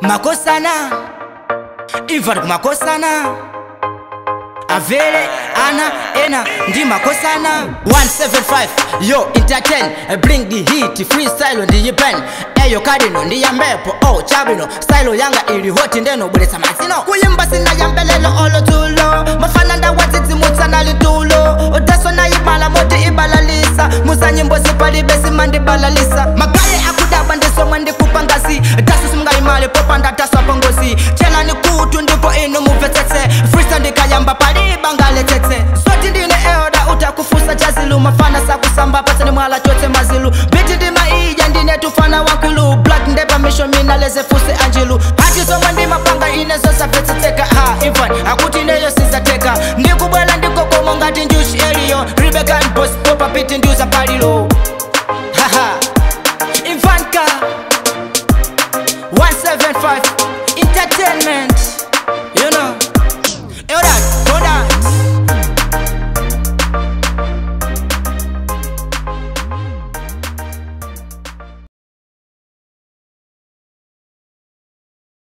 Makosana imva kumakosana avele ana ena ndi makosana 175 yo entertain, bring the heat, freestyle ndiyipen eyo kadino ndiyambepo oh chabino style yanga ili hot ndeno bweretsa mazino kuyimba sina yambelelo olotulo mafana ndawadzidzimutsa nalitulo odaso nayibala moti ibalalisa muzanyimbo zipalibe simandibalalisa magaye akudaba ndisomwe ndikupangazi daso simungayimale popanda daso apongozi chelani kutu ndipo inu mubvetsetse freestyle ndikayamba palibangaletsetse zoti ndine elda utakufusa chazilu mafana sakusamba patsani mwala chotse mazilu biti ndimaija ndine tufana wankulu black ndepamisho mina leze fuse anjilu hati zomwe ndimapanga ine zosapetsa.